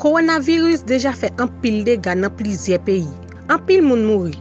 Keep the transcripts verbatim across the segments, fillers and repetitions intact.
Kowonaviris deja fè anpil dega nan plizyè peyi. Anpil moun mouri,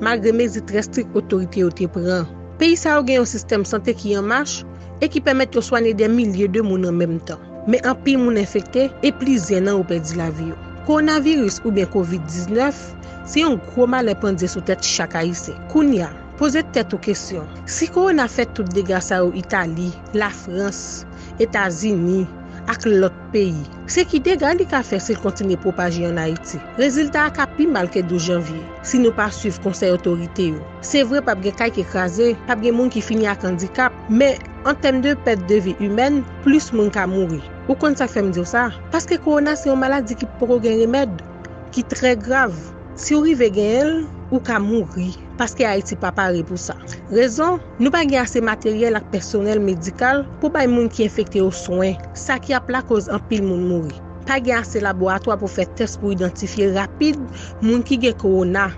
malgre mezi trè strik otorite yo te pran. Peyi sa yo gen yon sistèm sante ki an mach e ki pèmèt yo swanye dè milye de moun an menm tan. Men anpil moun enfekte e plizyè nan yo pèdi lavi yo. Kowonaviris oubyen kovid diznèf se yon gwo malè pandye sou tèt chak Ayisyen. Kounye a, poze tèt ou kesyon. Si kowona fè tout dega sa yo Itali, Lafrans, Etazini, ak lòt peyi, se ki dega li ka fè si l kontinye pwopaje ann Ayiti? Rezilta a ka pi mal ke douz janvye, si nou pa swiv konsèy otorite yo. Se vre, p ap gen kay ki kraze, p ap gen moun ki fini ak andikap, men an tèm de pèt de vi imèn, plis moun ka mouri. Ou konn sa k fè m di w sa? Paske kowona se yon maladi ki poko gen remèd, ki trè grav. Si w rive genyen l, ou ka mouri, paske Ayiti pa pare pou sa. Rezon, nou pa gen ase materyèl ak pèsonèl medikal pou bay moun ki enfekte yo swen, sa ki ap lakoz anpil moun mouri. Pa gen ase laboratwa pou fè tès pou idantifye rapid moun ki gen kowona,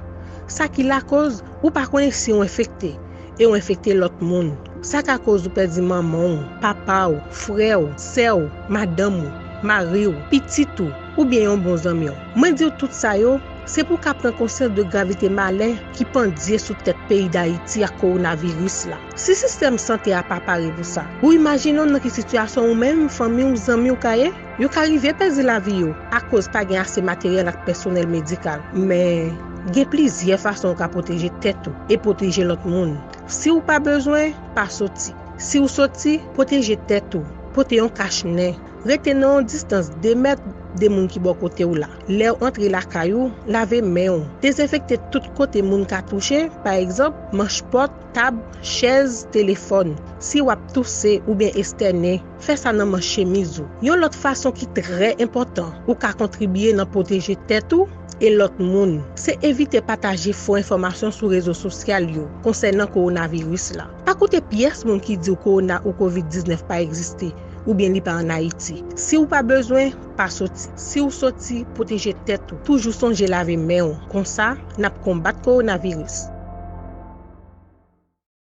sa ki lakoz ou pa konnen si w enfekte e w enfekte lòt moun. Sa ka koz ou pèdi manman w, papa w, frè w, sè w, madanm ou, mari w, pitit ou, oubyen yon bon zanmi w. Mwen di w tout sa yo, se pou w ka pran konsyans de gravite malè ki pandye sou tèt peyi Dayiti ak kowonaviris la. Si sistèm sante a pa pare pou sa, ou imajine w nan ki sitiyasyon ou menm, fanmi w, zanmi w ka ye? Yo ka rive pèdi lavi yo akoz pa gen ase materyèl ak pèsonèl medikal. Men, gen plizyè fason w ka pwoteje tèt ou e pwoteje lòt moun. Si w pa bezwen, pa soti. Si w soti, pwoteje tèt ou. Pote yon kach nen. Rete nan yon distans de mèt de moun ki bò kote w la. Lè w antre lakay ou, lave men w. Dezenfekte tout kote moun ka touche, pa egzanp, manch pòt, tab, chèz, telefòn. Si w ap touse oubyen estènen, fè sa nan manch chemiz ou. Yon lòt fason ki trè enpòtan ou ka kontribye nan pwoteje tèt ou e lòt moun, se evite pataje fo enfòmasyon sou rezo sosyal yo konsènan kowonaviris la. Pa koute pyès moun ki di w kowona ou kovid diznèf pa egziste oubyen li pa ann Ayiti. Si w pa bezwen, pa soti. Si w soti, pwoteje tèt ou. Toujou sonje lave men w. Konsa, n ap konbat kowonaviris.